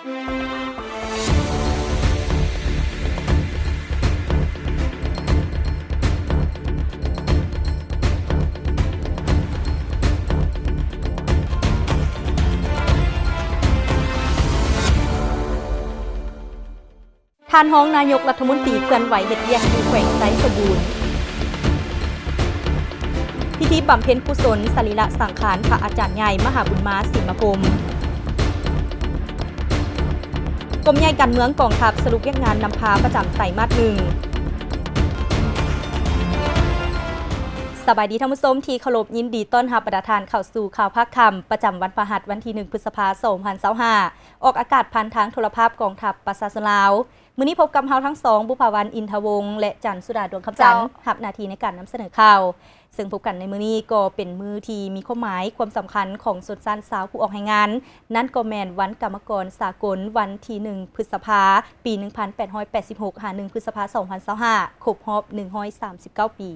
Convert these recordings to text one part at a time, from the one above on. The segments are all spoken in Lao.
ທ່ານຮອງນາຍົກລັດຖະມົນຕີເຄື່ອນໄຫວເຮັດວຽກຢູ່ແຂວງໄຊສົມບູນ. ພິທີບຳເພັນກຸສົນສະລີລະສັງຂານພະອາຈານໃຫຍ່ມະຫາບຸນມາ ສີມາພົມ. ກົມໃຫຍ່ການເມືອງກອງທັບສະຫຼຸບວຽກງານນຳພາປະຈຳໄຕມາດໜຶ່ງ. ສະບາຍດີທ່ານຜູ້ຊົມທີ່ເຄົາລົບ, ຍິນດີຕ້ອນຮັບບັນດາທ່ານເຂົ້າສູ່ຂ່າວພາກຄ່ຳປະຈຳວັນພະຫັດ ວັນທີໜຶ່ງ ພຶດສະພາ ສອງພັນຊາວຫ້າ ອອກອາກາດຜ່ານທາງໂທລະພາບກອງທັບປະຊາຊົນລາວ. ມື້ນີ້ພົບກັບເຮົາທັງສອງ ບຸພາວັນ ອິນທະວົງ ແລະ ຈັນສຸດາ ດວງຄຳຈັນ ເຈົ້າ ຮັບໜ້າທີ່ໃນການນຳສະເໜີຂ່າວ. ເຊິ່ງພົບກັນໃນມື້ນີ້ກໍເປັນມື້ທີ່ມີຄວາມໝາຍຄວາມສຳຄັນຂອງຊົນຊັ້ນຊາວຜູ້ອອກແຮງງານ, ນັ້ນກໍແມ່ນວັນກຳມະກອນສາກົນ ວັນທີໜຶ່ງ ພຶດສະພາ ປີໜຶ່ງພັນແປດຮ້ອຍແປດສິບຫົກ ຫາ ໜຶ່ງ ພຶດສະພາ ສອງພັນຊາວຫ້າ ຄົບຮອບໜຶ່ງຮ້ອຍສາມສິບເກົ້າປີ.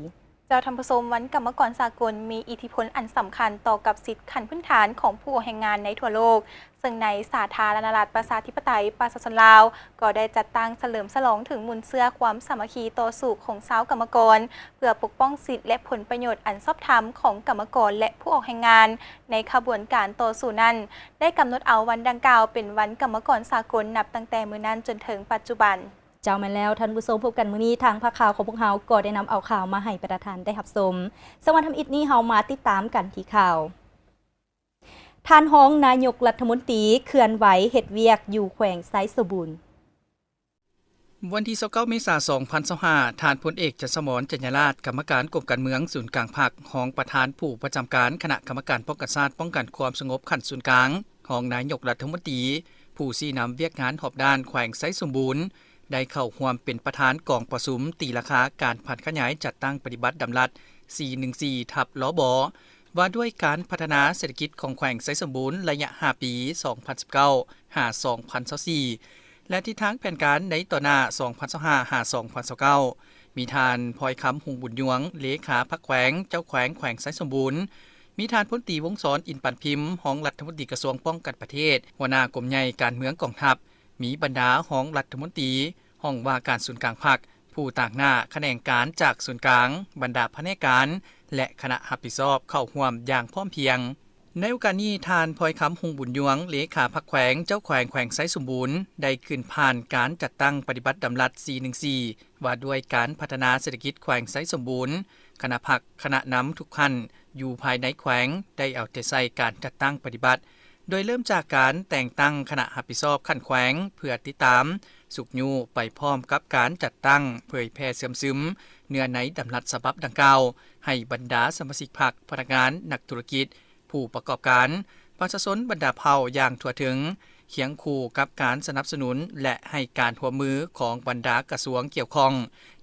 ເຈົ້າ ທ່ານຜູ້ຊົມ, ວັນກຳມະກອນສາກົນມີອິດທິພົນອັນສຳຄັນຕໍ່ກັບສິດຂັ້ນພື້ນຖານຂອງຜູ້ອອກແຮງງານໃນທົ່ວໂລກ, ເຊິ່ງໃນສາທາລະນະລັດປະຊາທິປະໄຕປະຊາຊົນລາວ ກໍໄດ້ຈັດຕັ້ງສະເຫຼີມສະຫຼອງເຖິງມູນເຊື້ອຄວາມສາມັກຄີຕໍ່ສູ້ຂອງຊາວກຳມະກອນ ເພື່ອປົກປ້ອງສິດ ແລະ ຜົນປະໂຫຍດອັນຊອບທຳຂອງກຳມະກອນ ແລະ ຜູ້ອອກແຮງງານໃນຂະບວນການຕໍ່ສູ້ນັ້ນ, ໄດ້ກຳນົດເອົາວັນດັ່ງກ່າວເປັນວັນກຳມະກອນສາກົນ ນັບຕັ້ງແຕ່ມື້ນັ້ນຈົນເຖິງປັດຈຸບັນ. ເຈົ້າ ແມ່ນແລ້ວທ່ານຜູ້ຊົມ, ພົບກັນມື້ນີ້ ທາງພາກຂ່າວຂອງພວກເຮົາກໍໄດ້ນຳເອົາຂ່າວມາໃຫ້ບັນດາທ່ານໄດ້ຮັບຊົມ. ສຳລັບທຳອິດນີ້ ເຮົາມາຕິດຕາມກັນທີ່ຂ່າວ. ທ່ານຮອງນາຍົກລັດຖະມົນຕີເຄື່ອນໄຫວເຮັດວຽກຢູ່ແຂວງໄຊສົມບູນ. ວັນທີຊາວເກົ້າ ເມສາ ສອງພັນຊາວຫ້າ ທ່ານພົນເອກ ຈັນສະໝອນ ຈັນຍາລາດ ກຳມະການກົມການເມືອງສູນກາງພັກ, ຮອງປະທານຜູ້ປະຈຳການຄະນະກຳມະການປ້ອງກັນຊາດ ປ້ອງກັນຄວາມສະຫງົບຂັ້ນສູນກາງ, ຮອງນາຍົກລັດຖະມົນຕີ, ຜູ້ຊີ້ນຳວຽກງານຮອບດ້ານແຂວງໄຊສົມບູນ ໄດ້ເຂົ້າຮ່ວມເປັນປະທານກອງປະຊຸມຕີລາຄາການຜັນຂະຫຍາຍຈັດຕັ້ງປະຕິບັດດຳລັດ ສີ່ໜຶ່ງສີ່ ທັບ ລບ ວ່າດ້ວຍການພັດທະນາເສດຖະກິດຂອງແຂວງໄຊສົມບູນ ໄລຍະຫ້າປີ ສອງພັນສິບເກົ້າ ຫາ ສອງພັນຊາວສີ່ ແລະ ທິດທາງແຜນການໃນຕໍ່ໜ້າ ສອງພັນຊາວຫ້າ ຫາ ສອງພັນຊາວເກົ້າ. ມີທ່ານ ພອຍຄຳ ຮຸ່ງບຸນຍວງ ເລຂາພັກແຂວງ, ເຈົ້າແຂວງແຂວງໄຊສົມບູນ, ມີທ່ານ ພົນຕີ ວົງສອນ ອິນປານພິມ ຮອງລັດຖະມົນຕີກະຊວງປ້ອງກັນປະເທດ, ຫົວໜ້າກົມໃຫຍ່ການເມືອງກອງທັບ, ມີບັນດາຮອງລັດຖະມົນຕີ, ຫ້ອງວ່າການສູນກາງພັກ, ຜູ້ຕາງໜ້າຂະແໜງການຈາກສູນກາງ, ບັນດາພະແນກການ ແລະ ຄະນະຮັບຜິດຊອບເຂົ້າຮ່ວມຢ່າງພ້ອມພຽງ. ໃນໂອກາດນີ້, ທ່ານ ພອຍຄຳ ຮຸ່ງບຸນຍວງ ເລຂາພັກແຂວງ, ເຈົ້າແຂວງແຂວງໄຊສົມບູນ ໄດ້ຂຶ້ນຜ່ານການຈັດຕັ້ງປະຕິບັດດຳລັດ ສີ່ໜຶ່ງສີ່ ວ່າດ້ວຍການພັດທະນາເສດຖະກິດແຂວງໄຊສົມບູນ, ຄະນະພັກ, ຄະນະນຳທຸກຂັ້ນຢູ່ພາຍໃນແຂວງ ໄດ້ເອົາໃຈໃສ່ການຈັດຕັ້ງປະຕິບັດ, ໂດຍເລີ່ມຈາກການແຕ່ງຕັ້ງຄະນະຮັບຜິດຊອບຂັ້ນແຂວງ ເພື່ອຕິດຕາມ, ຊຸກຍູ້ໄປພ້ອມກັບການຈັດຕັ້ງເຜີຍແຜ່ເຊື່ອມຊຶມເນື້ອໃນດຳລັດສະບັບດັ່ງກ່າວ ໃຫ້ບັນດາສະມາຊິກພັກ, ພະນັກງານ, ນັກທຸລະກິດ, ຜູ້ປະກອບການ, ປະຊາຊົນບັນດາເຜົ່າຢ່າງທົ່ວເຖິງ, ຄຽງຄູ່ກັບການສະໜັບສະໜູນ ແລະ ໃຫ້ການຮ່ວມມືຂອງບັນດາກະຊວງກ່ຽວຂ້ອງ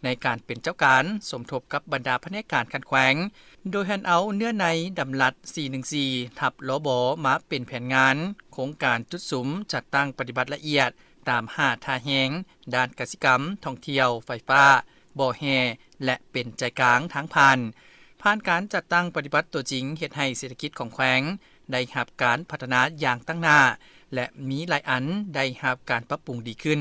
ໃນການເປັນເຈົ້າການ ສົມທົບກັບບັນດາພະແນກການຂັ້ນແຂວງ, ໂດຍຫັນເອົາເນື້ອໃນດຳລັດ ສີ່ໜຶ່ງສີ່ ທັບ ລບ ມາເປັນແຜນງານ, ໂຄງການຈຸດສຸມ, ຈັດຕັ້ງປະຕິບັດລະອຽດຕາມຫ້າທ່າແຮງ ດ້ານກະສິກຳ, ທ່ອງທ່ຽວ, ໄຟຟ້າ, ບໍ່ແຮ່ ແລະ ເປັນໃຈກາງທາງຜ່ານ. ຜ່ານການຈັດຕັ້ງປະຕິບັດຕົວຈິງ ເຮັດໃຫ້ເສດຖະກິດຂອງແຂວງໄດ້ຮັບການພັດທະນາຢ່າງຕັ້ງໜ້າ ແລະ ມີຫຼາຍອັນໄດ້ຮັບການປັບປຸງດີຂຶ້ນ,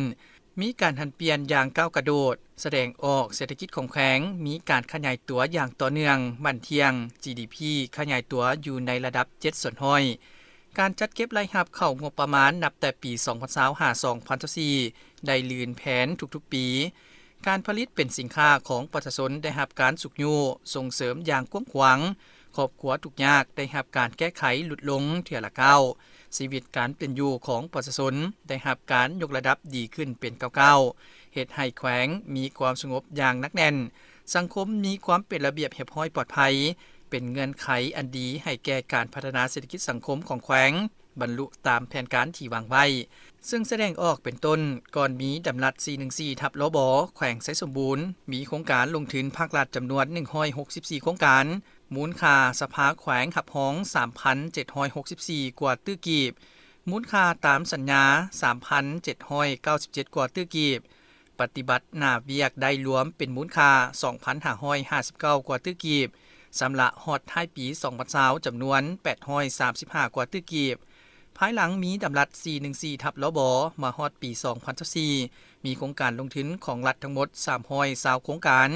ມີການຫັນປ່ຽນຢ່າງກ້າວກະໂດດ, ສະແດງອອກເສດຖະກິດຂອງແຂວງມີການຂະຫຍາຍຕົວຢ່າງຕໍ່ເນື່ອງ, ໝັ້ນທ່ຽງ, ຈີດີພີ ຂະຫຍາຍຕົວຢູ່ໃນລະດັບເຈັດສ່ວນຮ້ອຍ. ການຈັດເກັບລາຍຮັບເຂົ້າງົບປະມານນັບແຕ່ປີສອງພັນຊາວ ຫາ ສອງພັນຊາວສີ່ ໄດ້ລື່ນແຜນທຸກໆປີ. ການຜະລິດເປັນສິນຄ້າຂອງປະຊາຊົນໄດ້ຮັບການຊຸກຍູ້ສົ່ງເສີມຢ່າງກວ້າງຂວາງ, ຄອບຄົວທຸກຍາກໄດ້ຮັບການແກ້ໄຂຫຼຸດລົງເທື່ອລະກ້າວ, ຊີວິດການເປັນຢູ່ຂອງປະຊາຊົນໄດ້ຮັບການຍົກລະດັບດີຂຶ້ນເປັນກ້າວໆ, ເຮັດໃຫ້ແຂວງມີຄວາມສະຫງົບຢ່າງໜັກແໜ້ນ, ສັງຄົມມີຄວາມເປັນລະບຽບຮຽບຮ້ອຍປອດໄພ, ເປັນເງື່ອນໄຂອັນດີໃຫ້ແກ່ການພັດທະນາເສດຖະກິດສັງຄົມຂອງແຂວງ ບັນລຸຕາມແຜນການທີ່ວາງໄວ້, ເຊິ່ງສະແດງອອກເປັນຕົ້ນ, ກ່ອນມີດຳລັດ ສີ່ໜຶ່ງສີ່ ທັບ ລບ ແຂວງໄຊສົມບູນ ມີໂຄງການລົງທຶນພາກລັດຈຳນວນໜຶ່ງຮ້ອຍຫົກສິບສີ່ໂຄງການ, ມູນຄ່າສະພາແຂວງຮັບຮອງ ສາມພັນເຈັດຮ້ອຍຫົກສິບສີ່ກວ່າຕື້ກີບ, ມູນຄ່າຕາມສັນຍາ ສາມພັນເຈັດຮ້ອຍເກົ້າສິບເຈັດກວ່າຕື້ກີບ, ປະຕິບັດໜ້າວຽກໄດ້ລວມເປັນມູນຄ່າ ສອງພັນຫ້າຮ້ອຍຫ້າສິບເກົ້າກວ່າຕື້ກີບ, ຊຳລະຮອດທ້າຍປີສອງພັນຊາວ ຈຳນວນ ແປດຮ້ອຍສາມສິບຫ້າກວ່າຕື້ກີບ, ພ ພາຍຫຼັງມີດຳລັດ ສີ່ໜຶ່ງສີ່ ທັບ ລບ ມາຮອດປີ ສອງພັນຊາວສີ່ ມີໂຄງການລົງທຶນຂອງລັດທັງໝົດ ສາມຮ້ອຍຊາວໂຄງການ,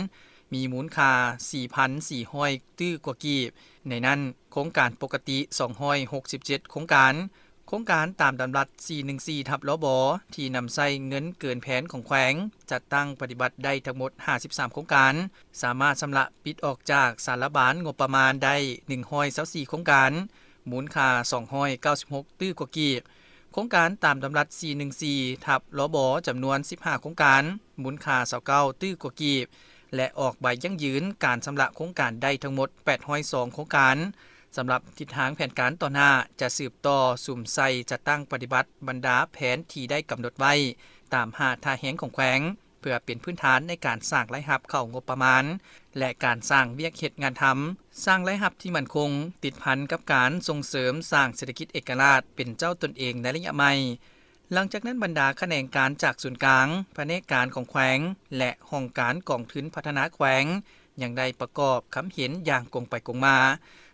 ມີມູນຄ່າ ສີ່ພັນສີ່ຮ້ອຍຕື້ກວ່າກີບ, ໃນນັ້ນໂຄງການປົກກະຕິ ສອງຮ້ອຍຫົກສິບເຈັດໂຄງການ, ໂຄງການຕາມດຳລັດ ສີ່ໜຶ່ງສີ່ ທັບ ລບ ທີ່ນຳໃຊ້ເງິນເກີນແຜນຂອງແຂວງ ຈັດຕັ້ງປະຕິບັດໄດ້ທັງໝົດ ຫ້າສິບສາມໂຄງການ, ສາມາດຊຳລະປິດອອກຈາກສາລະບານງົບປະມານໄດ້ ໜຶ່ງຮ້ອຍຊາວສີ່ໂຄງການ, ມູນຄ່າ ສອງຮ້ອຍເກົ້າສິບຫົກຕື້ກວ່າກີບ. ໂຄງການຕາມດຳລັດ ສີ່ໜຶ່ງສີ່ ທັບ ລບ ຈຳນວນ ສິບຫ້າໂຄງການ, ມູນຄ່າ ຊາວເກົ້າຕື້ກວ່າກີບ ແລະ ອອກໃບຢັ້ງຢືນການຊຳລະໂຄງການໄດ້ທັງໝົດ ແປດຮ້ອຍສອງໂຄງການ. ສຳລັບທິດທາງແຜນການຕໍ່ໜ້າ ຈະສືບຕໍ່ສຸມໃສ່ຈັດຕັ້ງປະຕິບັດບັນດາແຜນທີ່ໄດ້ກຳນົດໄວ້ຕາມຫ້າທ່າແຮງຂອງແຂວງ ເພື່ອເປັນພື້ນຖານໃນການສ້າງລາຍຮັບເຂົ້າງົບປະມານ ແລະ ການສ້າງວຽກເຮັດງານທຳ, ສ້າງລາຍຮັບທີ່ໝັ້ນຄົງ, ຕິດພັນກັບການສົ່ງເສີມສ້າງເສດຖະກິດເອກະລາດເປັນເຈົ້າຕົນເອງໃນໄລຍະໃໝ່. ຫຼັງຈາກນັ້ນ, ບັນດາຂະແໜງການຈາກສູນກາງ, ພະແນກການຂອງແຂວງ ແລະ ຫ້ອງການກອງທຶນພັດທະນາແຂວງ ຍັງໄດ້ປະກອບຄຳເຫັນຢ່າງກົງໄປກົງມາ,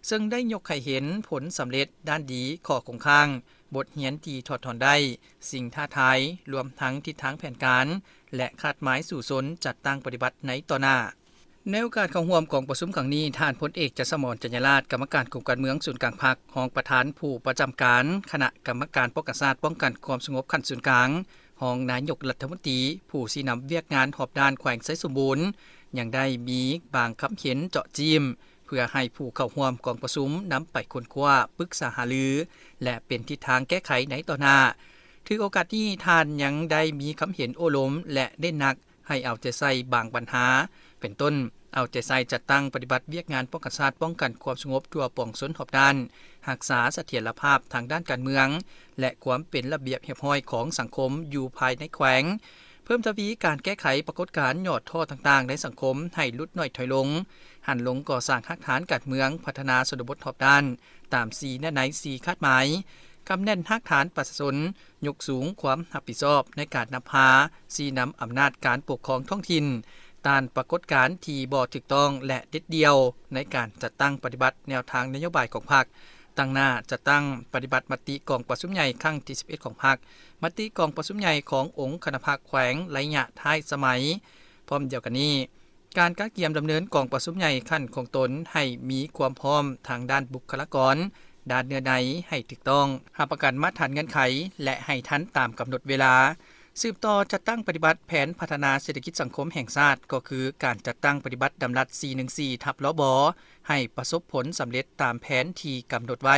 ເຊິ່ງໄດ້ຍົກໃຫ້ເຫັນຜົນສຳເລັດດ້ານດີ, ຂໍ້ຄົງຄ້າງ, ບົດຮຽນທີ່ຖອດຖອນໄດ້, ສິ່ງທ້າທາຍ, ລວມທັງທິດທາງແຜນການ ແລະ ຄາດໝາຍສູ້ຊົນຈັດຕັ້ງປະຕິບັດໃນຕໍ່ໜ້າ. ໃນໂອກາດເຂົ້າຮ່ວມກອງປະຊຸມຄັ້ງນີ້, ທ່ານພົນເອກ ຈະສະໝອນ ຈັນຍາລາດ ກຳມະການກົມການເມືອງສູນກາງພັກ, ຮອງປະທານຜູ້ປະຈຳການຄະນະກຳມະການປ້ອງກັນຊາດ ປ້ອງກັນຄວາມສະຫງົບຂັ້ນສູນກາງ, ຮອງນາຍົກລັດຖະມົນຕີ ຜູ້ຊີ້ນຳວຽກງານຮອບດ້ານແຂວງໄຊສົມບູນ ຍັງໄດ້ມີບາງຄຳເຫັນເຈາະຈີ້ມ ເພື່ອໃຫ້ຜູ້ເຂົ້າຮ່ວມກອງປະຊຸມນຳໄປຄົ້ນຄວ້າ, ປຶກສາຫາລື ແລະ ເປັນທິດທາງແກ້ໄຂໃນຕໍ່ໜ້າ. ຖືໂອກາດນີ້, ທ່ານຍັງໄດ້ມີຄຳເຫັນໂອ້ລົມ ແລະ ເນັ້ນໜັກໃຫ້ເອົາໃຈໃສ່ບາງບັນຫາ, ເປັນຕົ້ນ ເອົາໃຈໃສ່ຈັດຕັ້ງປະຕິບັດວຽກງານປ້ອງກັນຊາດ, ປ້ອງກັນຄວາມສະຫງົບທົ່ວປວງຊົນຮອບດ້ານ, ຮັກສາສະຖຽນລະພາບທາງດ້ານການເມືອງ ແລະ ຄວາມເປັນລະບຽບຮຽບຮ້ອຍຂອງສັງຄົມຢູ່ພາຍໃນແຂວງ, ເພີ່ມທະວີການແກ້ໄຂປາກົດການຫຍໍ້ທໍ້ຕ່າງໆໃນສັງຄົມໃຫ້ຫຼຸດໜ້ອຍຖອຍລົງ, ຫັນລົງກໍ່ສ້າງຮາກຖານການເມືອງ, ພັດທະນາຊົນນະບົດຮອບດ້ານ ຕາມສີ່ແນວໃນ ສີ່ຄາດໝາຍ, ກຳແໜ້ນຮາກຖານປະຊາຊົນ, ຍົກສູງຄວາມຮັບຜິດຊອບໃນການນຳພາ, ຊີ້ນຳອຳນາດການປົກຄອງທ້ອງຖິ່ນ, ຕ້ານປາກົດການທີ່ບໍ່ຖືກຕ້ອງ ແລະ ເດັດດ່ຽວໃນການຈັດຕັ້ງປະຕິບັດແນວທາງນະໂຍບາຍຂອງພັກ, ຕັ້ງໜ້າຈັດຕັ້ງປະຕິບັດມະຕິກອງປະຊຸມໃຫຍ່ຄັ້ງທີສິບເອັດຂອງພັກ, ມະຕິກອງປະຊຸມໃຫຍ່ຂອງອົງຄະນະພັກແຂວງໄລຍະທ້າຍສະໄໝ. ພ້ອມດຽວກັນນີ້, ການກະກຽມດຳເນີນກອງປະຊຸມໃຫຍ່ຂັ້ນຂອງຕົນໃຫ້ມີຄວາມພ້ອມທາງດ້ານບຸກຄະລາກອນ, ດ້ານເນື້ອໃນໃຫ້ຖືກຕ້ອງ, ຮັບປະກັນມາດຖານເງື່ອນໄຂ ແລະ ໃຫ້ທັນຕາມກຳນົດເວລາ. ສືບຕໍ່ຈັດຕັ້ງປະຕິບັດແຜນພັດທະນາເສດຖະກິດສັງຄົມແຫ່ງຊາດ ກໍຄືການຈັດຕັ້ງປະຕິບັດດຳລັດ ສີ່ໜຶ່ງສີ່ ທັບ ລບ ໃຫ້ປະສົບຜົນສຳເລັດຕາມແຜນທີ່ກຳນົດໄວ້.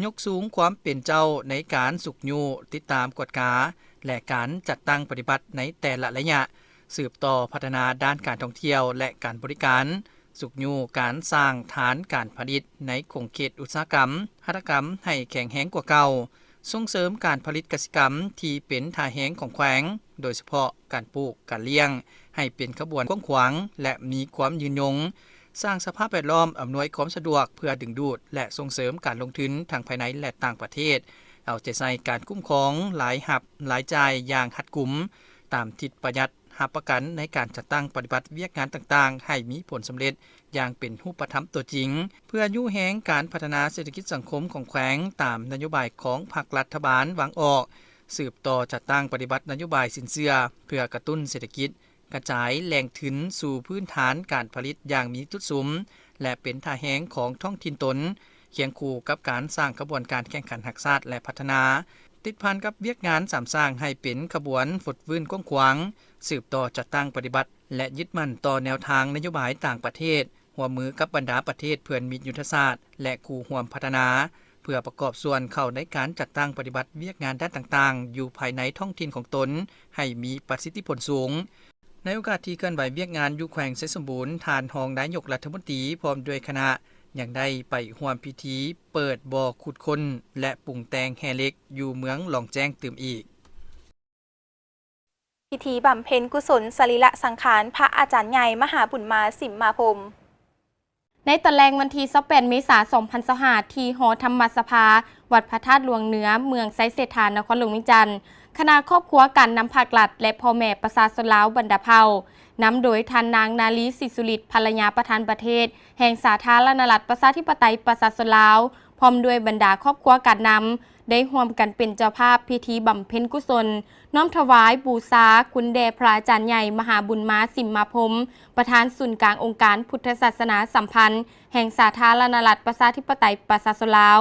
ຍົກສູງຄວາມເປັນເຈົ້າໃນການຊຸກຍູ້, ຕິດຕາມ, ກວດກາ ແລະ ການຈັດຕັ້ງປະຕິບັດໃນແຕ່ລະໄລຍະ, ສືບຕໍ່ພັດທະນາດ້ານການທ່ອງທ່ຽວ ແລະ ການບໍລິການ, ຊຸກຍູ້ການສ້າງຖານການຜະລິດໃນຂົງເຂດອຸດສາຫະກຳ, ຫັດຖະກຳໃຫ້ແຂງແຮງກວ່າເກົ່າ, ສົ່ງເສີມການຜະລິດກະສິກຳທີ່ເປັນທ່າແຮງຂອງແຂວງ, ໂດຍສະເພາະການປູກ, ການລ້ຽງ ໃຫ້ເປັນຂະບວນກວ້າງຂວາງ ແລະ ມີຄວາມຍືນຍົງ, ສ້າງສະພາບແວດລ້ອມອຳນວຍຄວາມສະດວກເພື່ອດຶງດູດ ແລະ ສົ່ງເສີມການລົງທຶນທັງພາຍໃນ ແລະ ຕ່າງປະເທດ, ເອົາໃຈໃສ່ການຄຸ້ມຄອງລາຍຮັບ, ລາຍຈ່າຍຢ່າງຮັດກຸມ, ຕາມທິດປະຢັດ, ຮັບປະກັນໃນການຈັດຕັ້ງປະຕິບັດວຽກງານຕ່າງໆໃຫ້ມີຜົນສຳເລັດຢ່າງເປັນຮູບປະທຳຕົວຈິງ, ເພື່ອຍູ້ແຮງການພັດທະນາເສດຖະກິດສັງຄົມຂອງແຂວງຕາມນະໂຍບາຍຂອງພັກລັດຖະບານວາງອອກ, ສືບຕໍ່ຈັດຕັ້ງປະຕິບັດນະໂຍບາຍສິນເຊື່ອເພື່ອກະຕຸ້ນເສດຖະກິດ, ກະຈາຍແຫຼ່ງທຶນສູ່ພື້ນຖານການຜະລິດຢ່າງມີຈຸດສຸມ ແລະ ເປັນທ່າແຮງຂອງທ້ອງຖິ່ນຕົນ, ຄຽງຄູ່ກັບການສ້າງຂະບວນການແຂ່ງຂັນຮັກຊາດ ແລະ ພັດທະນາ, ຕິດພັນກັບວຽກງານສາມສ້າງໃຫ້ເປັນຂະບວນຟົດຟື້ນກວ້າງຂວາງ, ສືບຕໍ່ຈັດຕັ້ງປະຕິບັດ ແລະ ຍຶດໝັ້ນຕໍ່ແນວທາງນະໂຍບາຍຕ່າງປະເທດ, ຮ່ວມມືກັບບັນດາປະເທດເພື່ອນມິດຍຸດທະສາດ ແລະ ຄູ່ຮ່ວມພັດທະນາ, ເພື່ອປະກອບສ່ວນເຂົ້າໃນການຈັດຕັ້ງປະຕິບັດວຽກງານດ້ານຕ່າງໆຢູ່ພາຍໃນທ້ອງຖິ່ນຂອງຕົນໃຫ້ມີປະສິດທິຜົນສູງ. ໃນໂອກາດທີ່ເຄື່ອນໄຫວວຽກງານຢູ່ແຂວງໄຊສົມບູນ, ທ່ານຮອງນາຍົກລັດຖະມົນຕີ ພ້ອມດ້ວຍຄະນະ ຍັງໄດ້ໄປຮ່ວມພິທີເປີດບໍ່ຂຸດຄົ້ນ ແລະ ປຸງແຕ່ງແຮ່ເຫຼັກຢູ່ເມືອງຫຼອງແຈ້ງຕື່ມອີກ. ພິທີບຳເພັນກຸສົນສະລີລະສັງຂານພະອາຈານໃຫຍ່ມະຫາບຸນມາ ສິມມາພົມ ໃນຕອນແລງວັນທີຊາວແປດ ເມສາ ສອງພັນຊາວຫ້າ ທີ່ຫໍທຳມະສະພາ ວັດພະທາດຫຼວງເໜືອ ເມືອງໄຊເສດຖາ ນະຄອນຫຼວງວຽງຈັນ, ຄະນະຄອບຄົວການນຳພັກລັດ ແລະ ພໍ່ແມ່ປະຊາຊົນລາວບັນດາເຜົ່າ ນຳໂດຍທ່ານນາງ ນາລີ ສີສຸລິດ ພັນລະຍາປະທານປະເທດແຫ່ງສາທາລະນະລັດ ປະຊາທິປະໄຕ ປະຊາຊົນລາວ ພ້ອມດ້ວຍບັນດາຄອບຄົວການນຳ ໄດ້ຮ່ວມກັນເປັນເຈົ້າພາບພິທີບຳເພັນກຸສົນ ນ້ອມຖວາຍບູຊາຄຸນແດ່ພະອາຈານໃຫຍ່ ມະຫາບຸນມາ ສິມມາພົມ ປະທານສູນກາງອົງການພຸດທະສາສະໜາສຳພັນ ແຫ່ງສາທາລະນະລັດ ປະຊາທິປະໄຕ ປະຊາຊົນລາວ,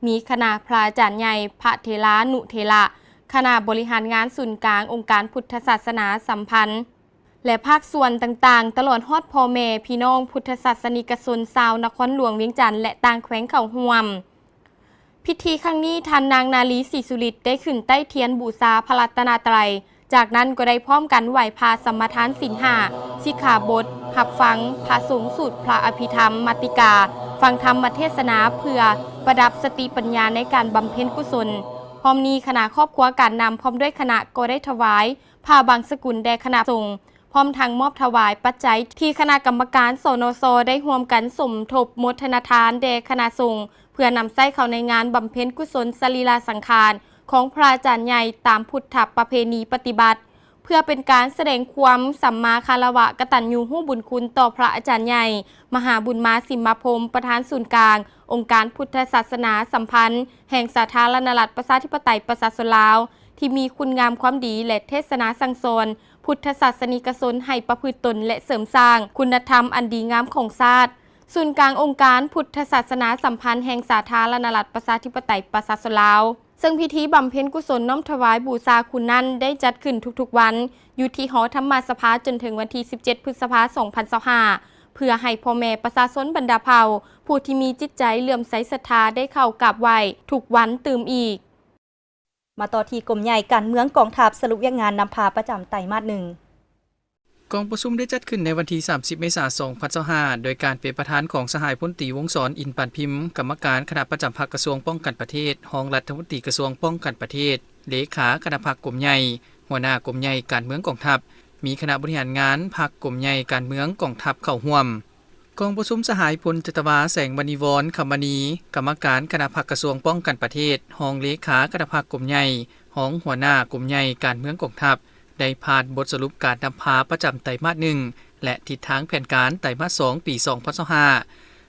ມີຄະນະພະອາຈານໃຫຍ່, ພະເຖລານຸເຖລະ, ຄະນະບໍລິຫານງານສູນກາງອົງການພຸດທະສາສະໜາສຳພັນ ແລະ ພາກສ່ວນຕ່າງໆ, ຕະຫຼອດຮອດພໍ່ແມ່ພີ່ນ້ອງພຸດທະສາສະນິກະຊົນຊາວນະຄອນຫຼວງວຽງຈັນ ແລະ ຕ່າງແຂວງເຂົ້າຮ່ວມ. ພິທີຄັ້ງນີ້, ທ່ານນາງ ນາລີ ສີສຸລິດ ໄດ້ຂຶ້ນໄຕ້ທຽນບູຊາພະລັດຕະນະໄຕ, ຈາກນັ້ນກໍໄດ້ພ້ອມກັນໄຫວ້ພະສະມາທານສິນຫ້າ ສິກຂາບົດ, ຮັບຟັງພະສົງສູດພະອະພິທຳມາຕິກາ, ຟັງທຳມະເທດສະໜາເພື່ອປະດັບສະຕິປັນຍາໃນການບຳເພັນກຸສົນ. ພ້ອມນີ້ຄະນະຄອບຄົວການນຳ ພ້ອມດ້ວຍຄະນະກໍໄດ້ຖວາຍ ຜ້າບັງສະກຸນແດ່ຄະນະສົງ, ພ້ອມທັງມອບຖວາຍປັດໄຈທີ່ຄະນະກຳມະການ ສນຊ ໄດ້ຮ່ວມກັນສົມທົບໂມທະນາທານແດ່ຄະນະສົງ ເພື່ອນຳໃຊ້ເຂົ້າໃນງານບຳເພັນກຸສົນສະລີລະສັງຂານຂອງພະອາຈານໃຫຍ່ຕາມພຸດທະປະເພນີປະຕິບັດ, ເພື່ອເປັນການສະແດງຄວາມສຳມາຄາລະວະກະຕັນຍູຮູ້ບຸນຄຸນຕໍ່ພະອາຈານໃຫຍ່ ມະຫາບຸນມາ ສິມມາພົມ ປະທານສູນກາງອົງການພຸດທະສາສະໜາສຳພັນແຫ່ງສາທາລະນະລັດ ປະຊາທິປະໄຕ ປະຊາຊົນລາວ ທີ່ມີຄຸນງາມຄວາມດີ ແລະ ເທດສະໜາສັ່ງສອນ ພຸດທະສາສະນິກະຊົນໃຫ້ປະພຶດຕົນ ແລະ ເສີມສ້າງຄຸນນະທຳອັນດີງາມຂອງຊາດ. ສູນກາງອົງການພຸດທະສາສະໜາສຳພັນແຫ່ງສາທາລະນະລັດ ປະຊາທິປະໄຕ ປະຊາຊົນລາວ, ເຊິ່ງພິທີບຳເພັນກຸສົນນ້ອມຖວາຍບູຊາຄຸນນັ້ນໄດ້ຈັດຂຶ້ນທຸກໆວັນ ຢູ່ທີ່ຫໍທຳມະສະພາ ຈົນເຖິງວັນທີສິບເຈັດ ພຶດສະພາ ສອງພັນຊາວຫ້າ ເພື່ອໃຫ້ພໍ່ແມ່ປະຊາຊົນບັນດາເຜົ່າ ຜູ້ທີ່ມີຈິດໃຈເຫຼື້ອມໃສສັດທາ ໄດ້ເຂົ້າກາບໄຫວ້ທຸກວັນຕື່ມອີກ. ມາຕໍ່ທີ່ກົມໃຫຍ່ການເມືອງກອງທັບ ສະຫຼຸບວຽກງານນຳພາປະຈຳໄຕມາດໜຶ່ງ. ກອງປະຊຸມໄດ້ຈັດຂຶ້ນໃນວັນທີສາມສິບ ເມສາ ສອງພັນຊາວຫ້າ ໂດຍການເປັນປະທານຂອງສະຫາຍພົນຕີ ວົງສອນ ອິນປານພິມ ກຳມະການຄະນະປະຈຳພັກກະຊວງປ້ອງກັນປະເທດ, ຮອງລັດຖະມົນຕີກະຊວງປ້ອງກັນປະເທດ, ເລຂາຄະນະພັກກົມໃຫຍ່, ຫົວໜ້າກົມໃຫຍ່ການເມືອງກອງທັບ, ມີຄະນະບໍລິຫານງານພັກກົມໃຫຍ່ການເມືອງກອງທັບເຂົ້າຮ່ວມ. ກອງປະຊຸມສະຫາຍພົນຈັດຕະວາ ແສງມະນີວອນ ຄຳມະນີ ກຳມະການຄະນະພັກກະຊວງປ້ອງກັນປະເທດ, ຮອງເລຂາຄະນະພັກກົມໃຫຍ່, ຮອງຫົວໜ້າກົມໃຫຍ່ການເມືອງກອງທັບ ໄດ້ຜ່ານບົດສະຫຼຸບການນຳພາປະຈຳໄຕມາດໜຶ່ງ ແລະ ທິດທາງແຜນການໄຕມາດສອງ ປີສອງພັນຊາວຫ້າ,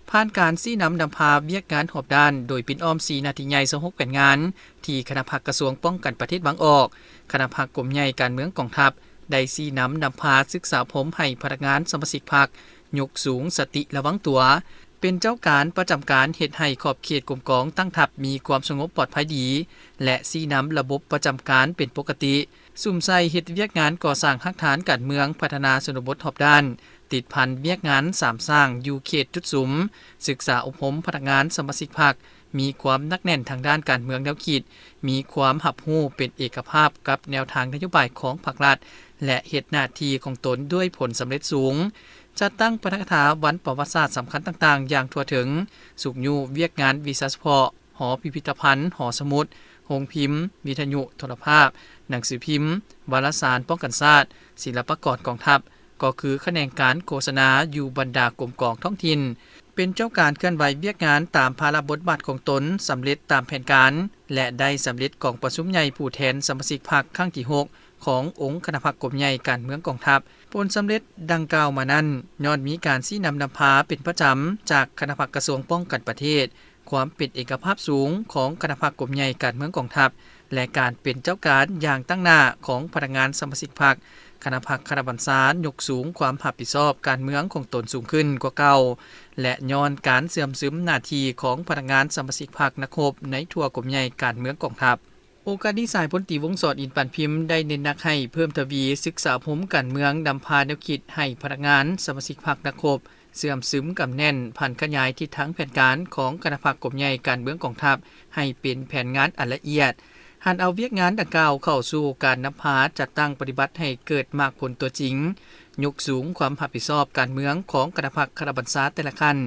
ຜ່ານການຊີ້ນຳນຳພາວຽກງານຮອບດ້ານ ໂດຍປິ່ນອ້ອມສີ່ໜ້າທີ່ໃຫຍ່ ຊາວຫົກແຜນງານ ທີ່ຄະນະພັກກະຊວງປ້ອງກັນປະເທດວາງອອກ, ຄະນະພັກກົມໃຫຍ່ການເມືອງກອງທັບ ໄດ້ຊີ້ນຳນຳພາສຶກສາອົບຮົມໃຫ້ພະນັກງານສະມາຊິກພັກ ຍົກສູງສະຕິລະວັງຕົວ ເປັນເຈົ້າການປະຈຳການ ເຮັດໃຫ້ຂອບເຂດກົມກອງຕັ້ງທັບມີຄວາມສະຫງົບປອດໄພດີ ແລະ ຊີ້ນຳລະບົບປະຈຳການເປັນປົກກະຕິ, ສຸມໃສ່ເຮັດວຽກງານກໍ່ສ້າງຮາກຖານການເມືອງ, ພັດທະນາຊົນນະບົດຮອບດ້ານ, ຕິດພັນວຽກງານສາມສ້າງຢູ່ເຂດຈຸດສຸມ, ສຶກສາອົບຮົມພະນັກງານສະມາຊິກພັກ, ມີຄວາມໜັກແໜ້ນທາງດ້ານການເມືອງແນວຄິດ, ມີຄວາມຮັບຮູ້ເປັນເອກະພາບກັບແນວທາງນະໂຍບາຍຂອງພັກລັດ ແລະ ເຮັດໜ້າທີ່ຂອງຕົນດ້ວຍຜົນສຳເລັດສູງ. ຈັດຕັ້ງປາຖະກະຖາວັນປະຫວັດສາດສຳຄັນຕ່າງໆຢ່າງທົ່ວເຖິງ, ຊຸກຍູ້ວຽກງານວິຊາສະເພາະ, ຫໍພິພິທະພັນ, ຫໍສະໝຸດ, ໂຮງພິມ, ວິທະຍຸ, ໂທລະພາບ, ໜັງສືພິມ, ວາລະສານປ້ອງກັນຊາດ, ສິລະປາກອນກອງທັບ, ກໍຄືຂະແໜງການໂຄສະນາຢູ່ບັນດາກົມກອງທ້ອງຖິ່ນ, ເປັນເຈົ້າການເຄື່ອນໄຫວວຽກງານຕາມພາລະບົດບາດຂອງຕົນ, ສຳເລັດຕາມແຜນການ ແລະ ໄດ້ສຳເລັດກອງປະຊຸມໃຫຍ່ຜູ້ແທນສະມາຊິກພັກຄັ້ງທີຫົກ ຂອງອົງຄະນະພັກກົມໃຫຍ່ການເມືອງກອງທັບ. ຜົນສຳເລັດດັ່ງກ່າວມານັ້ນ ຍ້ອນມີການຊີ້ນຳນຳພາເປັນປະຈຳຈາກຄະນະພັກກະຊວງປ້ອງກັນປະເທດ, ຄວາມເປັນເອກະພາບສູງຂອງຄະນະພັກກົມໃຫຍ່ການເມືອງກອງທັບ ແລະ ການເປັນເຈົ້າການຢ່າງຕັ້ງໜ້າຂອງພະນັກງານສະມາຊິກພັກ, ຄະນະພັກຄະນະບັນຊາຍົກສູງຄວາມຮັບຜິດຊອບການເມືອງຂອງຕົນສູງຂຶ້ນກວ່າເກົ່າ ແລະ ຍ້ອນການເຊື່ອມຊຶມໜ້າທີ່ຂອງພະນັກງານສະມາຊິກພັກນັກຮົບໃນທົ່ວກົມໃຫຍ່ການເມືອງກອງທັບ. ໂອກາດນີ້ ສະຫາຍພົນຕີ ວົງສອນ ອິນປານພິມ ໄດ້ເນັ້ນໜັກໃຫ້ເພີ່ມທະວີສຶກສາອົບຮົມການເມືອງ, ນຳພາແນວຄິດໃຫ້ພະນັກງານສະມາຊິກພັກນັກຮົບ ເຊື່ອມຊຶມກຳແໜ້ນ, ຜັນຂະຫຍາຍທິດທາງແຜນການຂອງຄະນະພັກກົມໃຫຍ່ການເມືອງກອງທັບ ໃຫ້ເປັນແຜນງານອັນລະອຽດ, ຫັນເອົາວຽກງານດັ່ງກ່າວເຂົ້າສູ່ການນຳພາຈັດຕັ້ງປະຕິບັດໃຫ້ເກີດໝາກຜົນຕົວຈິງ, ຍົກສູງຄວາມຮັບຜິດຊອບການເມືອງຂອງຄະນະພັກຄະນະບັນຊາແຕ່ລະຂັ້ນ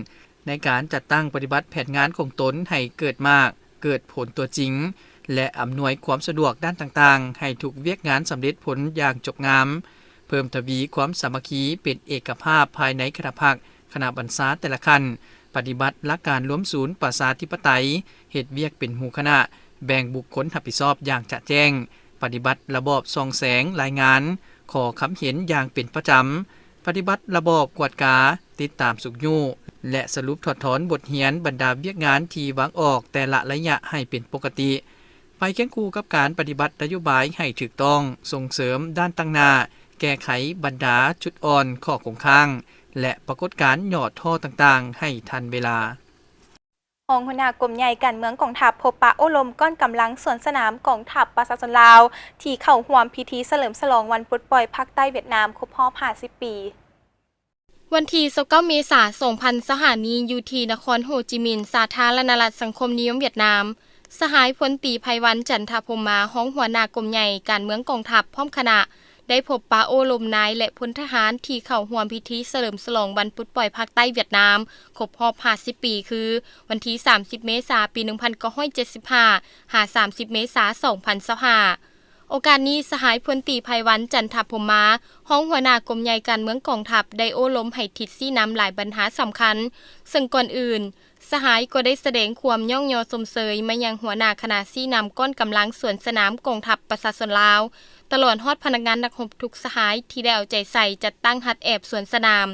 ໃນການຈັດຕັ້ງປະຕິບັດແຜນງານຂອງຕົນໃຫ້ເກີດໝາກ, ເກີດຜົນຕົວຈິງ ແລະ ອຳນວຍຄວາມສະດວກດ້ານຕ່າງໆ ໃຫ້ທຸກວຽກງານສຳເລັດຜົນຢ່າງຈົບງາມ. ເພີ່ມທະວີຄວາມສາມັກຄີເປັນເອກະພາບພາຍໃນຄະນະພັກ, ຄະນະບັນຊາແຕ່ລະຂັ້ນ, ປະຕິບັດຫຼັກການລວມສູນປະຊາທິປະໄຕ, ເຮັດວຽກເປັນໝູ່ຄະນະ, ແບ່ງບຸກຄົນຮັບຜິດຊອບຢ່າງຈະແຈ້ງ, ປະຕິບັດລະບອບສ່ອງແສງລາຍງານ, ຂໍຄຳເຫັນຢ່າງເປັນປະຈຳ, ປະຕິບັດລະບອບກວດກາ, ຕິດຕາມຊຸກຍູ້ ແລະ ສະຫຼຸບຖອດຖອນບົດຮຽນບັນດາວຽກງານທີ່ວາງອອກແຕ່ລະໄລຍະໃຫ້ເປັນປົກກະຕິ. ໄປຄຽງຄູ່ກັບການປະຕິບັດນະໂຍບາຍໃຫ້ຖືກຕ້ອງ, ສົ່ງເສີມດ້ານຕັ້ງໜ້າ, ແກ້ໄຂບັນດາຈຸດອ່ອນ, ຂໍ້ຄົງຄ້າງ ແລະ ປາກົດການຫຍໍ້ທໍ້ຕ່າງໆໃຫ້ທັນເວລາ. ຮອງຫົວໜ້າກົມໃຫຍ່ການເມືອງກອງທັບ ພົບປະໂອ້ລົມກ້ອນກຳລັງສວນສະໜາມກອງທັບປະຊາຊົນລາວ ທີ່ເຂົ້າຮ່ວມພິທີສະເຫຼີມສະຫຼອງວັນປົດປ່ອຍພາກໃຕ້ຫວຽດນາມຄົບຮອບຫ້າສິບປີ. ວັນທີຊາວເກົ້າເມສາສອງພັນຊາວຫ້ານີ້ ຢູ່ທີ່ນະຄອນໂຮຈິມິນ ສາທາລະນະລັດສັງຄົມນິຍົມຫວຽດນາມ, ສະຫາຍພົນຕີ ໄພວັນ ຈັນທະພົມມາ ຮອງຫົວໜ້າກົມໃຫຍ່ການເມືອງກອງທັບ ພ້ອມຄະນະ ໄດ້ພົບປະໂອ້ລົມນາຍ ແລະ ພົນທະຫານທີ່ເຂົ້າຮ່ວມພິທີສະເຫຼີມສະຫຼອງວັນປົດປ່ອຍພາກໃຕ້ຫວຽດນາມຄົບຮອບຫ້າສິບປີ ຄື ວັນທີສາມສິບເມສາປີໜຶ່ງພັນເກົ້າຮ້ອຍເຈັດສິບຫ້າ ຫາ ສາມສິບເມສາສອງພັນຊາວຫ້າ. ໂອກາດນີ້ ສະຫາຍພົນຕີ ໄພວັນ ຈັນທະພົມມາ ຮອງຫົວໜ້າກົມໃຫຍ່ການເມືອງກອງທັບ ໄດ້ໂອ້ລົມໃຫ້ທິດຊີ້ນຳຫຼາຍບັນຫາສຳຄັນ, ເຊິ່ງກ່ອນອື່ນ ສະຫາຍກໍໄດ້ສະແດງຄວາມຍ້ອງຍໍຊົມເຊີຍມາຍັງຫົວໜ້າຄະນະຊີ້ນຳກ້ອນກຳລັງສວນສະໜາມກອງທັບປະຊາຊົນລາວ, ຕະຫຼອດຮອດພະນັກງານນັກຮົບທຸກສະຫາຍທີ່ໄດ້ເອົາໃຈໃສ່ຈັດຕັ້ງຮັດແອບສວນສະໜາມ.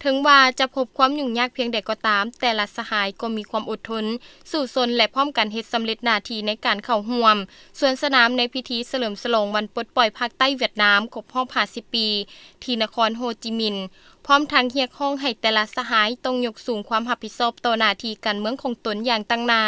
ເຖິງວ່າຈະພົບຄວາມຫຍຸ້ງຍາກພຽງໃດກໍຕາມ, ແຕ່ລະສະຫາຍກໍມີຄວາມອົດທົນ, ສູ້ຊົນ ແລະ ພ້ອມກັນເຮັດສຳເລັດໜ້າທີ່ໃນການເຂົ້າຮ່ວມສວນສະໜາມໃນພິທີສະເຫຼີມສະຫຼອງວັນປົດປ່ອຍພາກໃຕ້ຫວຽດນາມຄົບຮອບຫ້າສິບປີ ທີ່ນະຄອນໂຮຈິມິນ, ພ້ອມທັງຮຽກຮ້ອງໃຫ້ແຕ່ລະສະຫາຍຕ້ອງຍົກສູງຄວາມຮັບຜິດຊອບຕໍ່ໜ້າທີ່ການເມືອງຂອງຕົນຢ່າງຕັ້ງໜ້າ,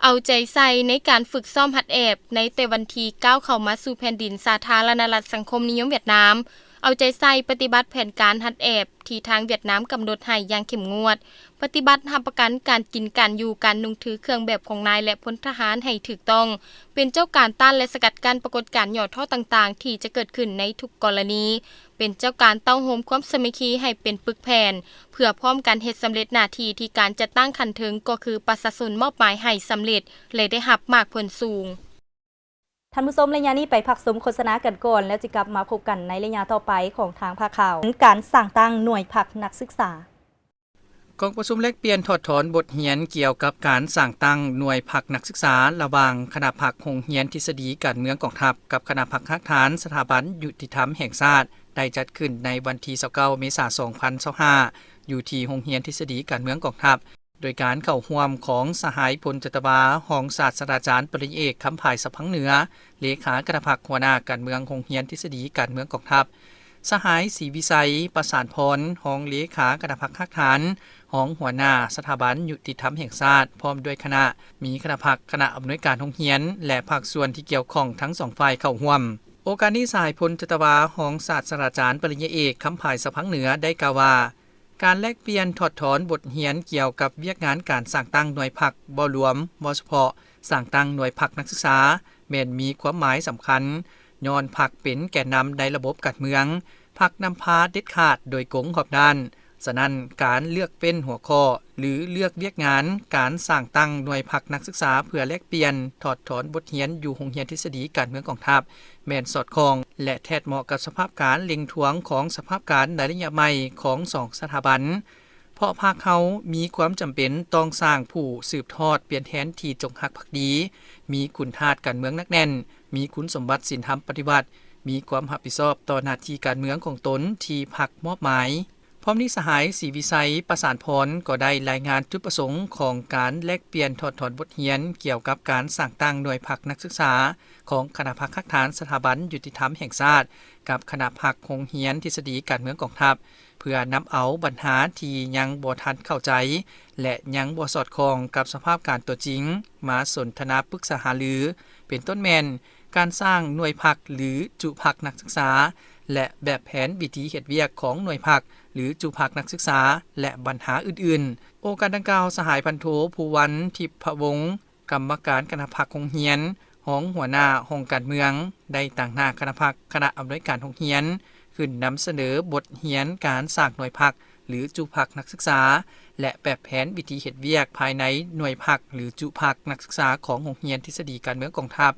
ເອົາໃຈໃສ່ໃນການຝຶກຊ້ອມຮັດແອບໃນແຕ່ວັນທີກ້າວເຂົ້າມາສູ່ແຜ່ນດິນສາທາລະນະລັດສັງຄົມນິຍົມຫວຽດນາມ, ເອົາໃຈໃສ່ປະຕິບັດແຜນການຮັດແອບທີ່ທາງຫວຽດນາມກຳນົດໃຫ້ຢ່າງເຂັ້ມງວດ, ປະຕິບັດຮັບປະກັນການກິນການຢູ່, ການນຸ່ງຖືເຄື່ອງແບບຂອງນາຍ ແລະ ພົນທະຫານໃຫ້ຖືກຕ້ອງ, ເປັນເຈົ້າການຕ້ານ ແລະ ສະກັດກັ້ນປາກົດການຫຍໍ້ທໍ້ຕ່າງໆທີ່ຈະເກີດຂຶ້ນໃນທຸກກໍລະນີ, ເປັນເຈົ້າການເຕົ້າໂຮມຄວາມສາມັກຄີໃຫ້ເປັນປຶກແຜ່ນ ເພື່ອພ້ອມກັນເຮັດສຳເລັດໜ້າທີ່ທີ່ການຈັດຕັ້ງຂັ້ນເທິງ ກໍຄືປະຊາຊົນມອບໝາຍໃຫ້ສຳເລັດ ແລະ ໄດ້ຮັບໝາກຜົນສູງ. ທ່ານຜູ້ຊົມ, ໄລຍະນີ້ໄປພັກຊົມໂຄສະນາກັນກ່ອນ ແລ້ວຈະກັບມາພົບກັນໃນໄລຍະຕໍ່ໄປຂອງທາງພາກຂ່າວ. ການສ້າງຕັ້ງໜ່ວຍພັກນັກສຶກສາ. ກອງປະຊຸມແລກປ່ຽນຖອດຖອນບົດຮຽນກ່ຽວກັບການສ້າງຕັ້ງໜ່ວຍພັກນັກສຶກສາ ລະຫວ່າງຄະນະພັກໂຮງຮຽນທິດສະດີການເມືອງກອງທັບ ກັບຄະນະພັກຮາກຖານສະຖາບັນຍຸຕິທຳແຫ່ງຊາດ ໄດ້ຈັດຂຶ້ນໃນວັນທີຊາວເກົ້າເມສາສອງພັນຊາວຫ້າ ຢູ່ທີ່ໂຮງຮຽນທິດສະດີການເມືອງກອງທັບ. ໂດຍການເຂົ້າຮ່ວມຂອງສະຫາຍພົນຈັດຕະວາ ຮອງສາດສະດາຈານປະລິນຍາເອກ ຄຳຜາຍ ສະພັງເໜືອ ເລຂາຄະນະພັກຫົວໜ້າການເມືອງໂຮງຮຽນທິດສະດີການເມືອງກອງທັບ, ສະຫາຍ ສີວິໄຊ ປະສານພອນ ຮອງເລຂາຄະນະພັກຮາກຖານ, ຮອງຫົວໜ້າສະຖາບັນຍຸຕິທຳແຫ່ງຊາດ ພ້ອມດ້ວຍຄະນະ, ມີຄະນະພັກ, ຄະນະອຳນວຍການໂຮງຮຽນ ແລະ ພາກສ່ວນທີ່ກ່ຽວຂ້ອງທັງສອງຝ່າຍເຂົ້າຮ່ວມ. ໂອກາດນີ້ ສະຫາຍພົນຈັດຕະວາ ຮອງສາດສະດາຈານປະລິນຍາເອກ ຄຳຜາຍ ສະພັງເໜືອ ໄດ້ກ່າວວ່າ ການແລກປ່ຽນຖອດຖອນບົດຮຽນກ່ຽວກັບວຽກງານການສ້າງຕັ້ງໜ່ວຍພັກ ບໍ່ລວມ ບໍ່ສະເພາະສ້າງຕັ້ງໜ່ວຍພັກນັກສຶກສາ ແມ່ນມີຄວາມໝາຍສຳຄັນ, ຍ້ອນພັກເປັນແກນນຳໃນລະບົບການເມືອງ, ພັກນຳພາເດັດຂາດໂດຍກົງຮອບດ້ານ. ສະນັ້ນ, ການເລືອກເວັ້ນຫົວຂໍ້ ຫຼື ເລືອກວຽກງານການສ້າງຕັ້ງໜ່ວຍພັກນັກສຶກສາ ເພື່ອແລກປ່ຽນຖອດຖອນບົດຮຽນຢູ່ໂຮງຮຽນທິດສະດີການເມືອງກອງທັບ ແມ່ນສອດຄ່ອງ ແລະ ແທດເໝາະກັບສະພາບການເລັ່ງທວງຂອງສະພາບການໃນໄລຍະໃໝ່ຂອງສອງສະຖາບັນ, ເພາະພັກເຮົາມີຄວາມຈຳເປັນຕ້ອງສ້າງຜູ້ສືບທອດປ່ຽນແທນທີ່ຈົງຮັກພັກດີ, ມີຄຸນທາດການເມືອງໜັກແໜ້ນ, ມີຄຸນສົມບັດສິນທຳປະຕິວັດ, ມີຄວາມຮັບຜິດຊອບຕໍ່ໜ້າທີ່ການເມືອງຂອງຕົນທີ່ພັກມອບໝາຍ. ພ້ອມນີ້ ສະຫາຍ ສີວິໄຊ ປະສານພອນ ກໍໄດ້ລາຍງານຈຸດປະສົງຂອງການແລກປ່ຽນຖອດຖອນບົດຮຽນກ່ຽວກັບການສ້າງຕັ້ງໜ່ວຍພັກນັກສຶກສາຂອງຄະນະພັກຮາກຖານສະຖາບັນຍຸຕິທຳແຫ່ງຊາດ ກັບຄະນະພັກໂຮງຮຽນທິດສະດີການເມືອງກອງທັບ ເພື່ອນຳເອົາບັນຫາທີ່ຍັງບໍ່ທັນເຂົ້າໃຈ ແລະ ຍັງບໍ່ສອດຄ່ອງກັບສະພາບການຕົວຈິງ ມາສົນທະນາປຶກສາຫາລື, ເປັນຕົ້ນແມ່ນ ການສ້າງໜ່ວຍພັກ ຫຼື ຈຸພັກນັກສຶກສາ ແລະ ແບບແຜນວິທີເຮັດວຽກຂອງໜ່ວຍພັກ ຫຼື ຈຸພັກນັກສຶກສາ ແລະ ບັນຫາອື່ນໆ. ໂອກາດດັ່ງກ່າວ, ສະຫາຍພັນໂທ ພູວັນ ທິບພະວົງ ກຳມະການຄະນະພັກໂຮງຮຽນ, ຮອງຫົວໜ້າຫ້ອງການເມືອງ ໄດ້ຕາງໜ້າຄະນະພັກ, ຄະນະອຳນວຍການໂຮງຮຽນ ຂຶ້ນນຳສະເໜີບົດຮຽນການສ້າງໜ່ວຍພັກ ຫຼື ຈຸພັກນັກສຶກສາ ແລະ ແບບແຜນວິທີເຮັດວຽກພາຍໃນໜ່ວຍພັກ ຫຼື ຈຸພັກນັກສຶກສາຂອງໂຮງຮຽນທິດສະດີການເມືອງກອງທັບ,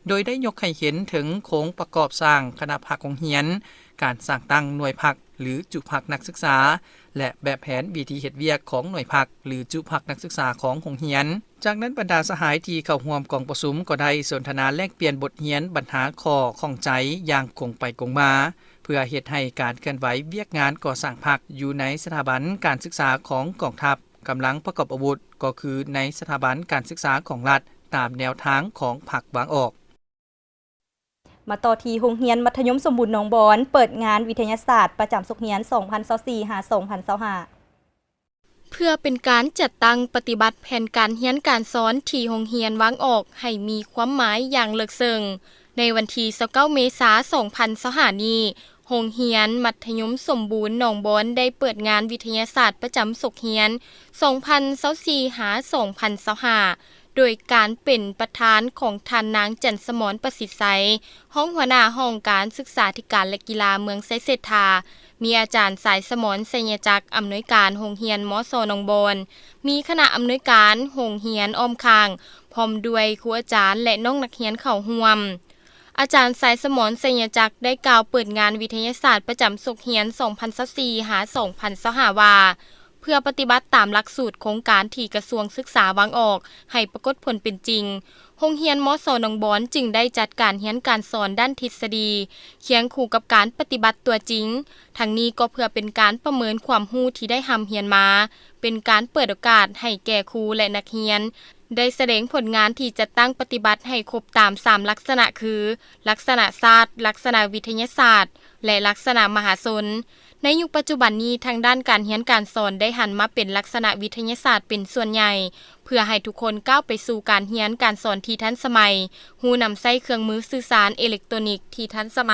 ໂດຍໄດ້ຍົກໃຫ້ເຫັນເຖິງໂຄງປະກອບສ້າງຄະນະພັກໂຮງຮຽນ, ການສ້າງຕັ້ງໜ່ວຍພັກ ຫຼື ຈຸພັກນັກສຶກສາ ແລະ ແບບແຜນວິທີເຮັດວຽກຂອງໜ່ວຍພັກ ຫຼື ຈຸພັກນັກສຶກສາຂອງໂຮງຮຽນ. ຈາກນັ້ນ ບັນດາສະຫາຍທີ່ເຂົ້າຮ່ວມກອງປະຊຸມກໍໄດ້ສົນທະນາແລກປ່ຽນບົດຮຽນບັນຫາຂໍ້ຂ້ອງໃຈຢ່າງກົງໄປກົງມາ, ເພື່ອເຮັດໃຫ້ການເຄື່ອນໄຫວວຽກງານກໍ່ສ້າງພັກຢູ່ໃນສະຖາບັນການສຶກສາຂອງກອງທັບກຳລັງປະກອບອາວຸດ, ກໍຄືໃນສະຖາບັນການສຶກສາຂອງລັດ, ຕາມແນວທາງຂອງພັກວາງອອກ. ມາຕໍ່ທີ່ໂຮງຮຽນມັດທະຍົມສົມບູນໜອງບອນ ເປີດງານວິທະຍາສາດປະຈຳສົກຮຽນສອງພັນຊາວສີ່ ຫາ ສອງພັນຊາວຫ້າ ເພື່ອເປັນການຈັດຕັ້ງປະຕິບັດແຜນການຮຽນການສອນທີ່ໂຮງຮຽນວາງອອກໃຫ້ມີຄວາມໝາຍຢ່າງເລິກເຊິ່ງ, ໃນວັນທີຊາວເກົ້າ ເມສາ ສອງພັນຊາວຫ້າ ນີ້, ໂຮງຮຽນມັດທະຍົມສົມບູນໜອງບອນໄດ້ເປີດງານວິທະຍາສາດປະຈຳສົກຮຽນສອງພັນຊາວສີ່ ຫາ ສອງພັນຊາວຫ້າ ໂດຍການເປັນປະທານຂອງທ່ານນາງ ຈັນສະໝອນ ປະສິດໄຊ, ຮອງຫົວໜ້າຫ້ອງການສຶກສາທິການ ແລະ ກິລາເມືອງໄຊເສດຖາ, ມີອາຈານ ສາຍສະໝອນ ໄຊຍະຈັກ, ອຳນວຍການໂຮງຮຽນ ມສ ໜອງບອນ, ມີຄະນະອຳນວຍການໂຮງຮຽນອ້ອມຂ້າງ, ພ້ອມດ້ວຍຄູອາຈານ ແລະ ນ້ອງນັກຮຽນເຂົ້າຮ່ວມ. ອາຈານ ສາຍສະໝອນ ໄຊຍະຈັກ ໄດ້ກ່າວເປີດງານວິທະຍາສາດປະຈຳສົກຮຽນສອງພັນຊາວສີ່ ຫາ ສອງພັນຊາວຫ້າ ວ່າ, ເພື່ອປະຕິບັດຕາມຫຼັກສູດໂຄງການທີ່ກະຊວງສຶກສາວາງອອກໃຫ້ປາກົດຜົນເປັນຈິງ, ໂຮງຮຽນ ມສ ໜອງບອນ ຈຶ່ງໄດ້ຈັດການຮຽນການສອນດ້ານທິດສະດີ ຄຽງຄູ່ກັບການປະຕິບັດຕົວຈິງ. ທັງນີ້ກໍເພື່ອເປັນການປະເມີນຄວາມຮູ້ທີ່ໄດ້ຮ່ຳຮຽນມາ, ເປັນການເປີດໂອກາດໃຫ້ແກ່ຄູ ແລະ ນັກຮຽນ ໄດ້ສະແດງຜົນງານທີ່ຈັດຕັ້ງປະຕິບັດໃຫ້ຄົບຕາມສາມລັກສະນະຄື ລັກສະນະຊາດ, ລັກສະນະວິທະຍາສາດ ແລະ ລັກສະນະມະຫາຊົນ. ໃນຍຸກປັດຈຸບັນນີ້, ທາງດ້ານການຮຽນການສອນໄດ້ຫັນມາເປັນລັກສະນະວິທະຍາສາດເປັນສ່ວນໃຫຍ່, ເພື່ອໃຫ້ທຸກຄົນກ້າວໄປສູ່ການຮຽນການສອນທີ່ທັນສະໄໝ, ຮູ້ນຳໃຊ້ເຄື່ອງມືສື່ສານເອເລັກໂຕນິກທີ່ທັນສະໄໝ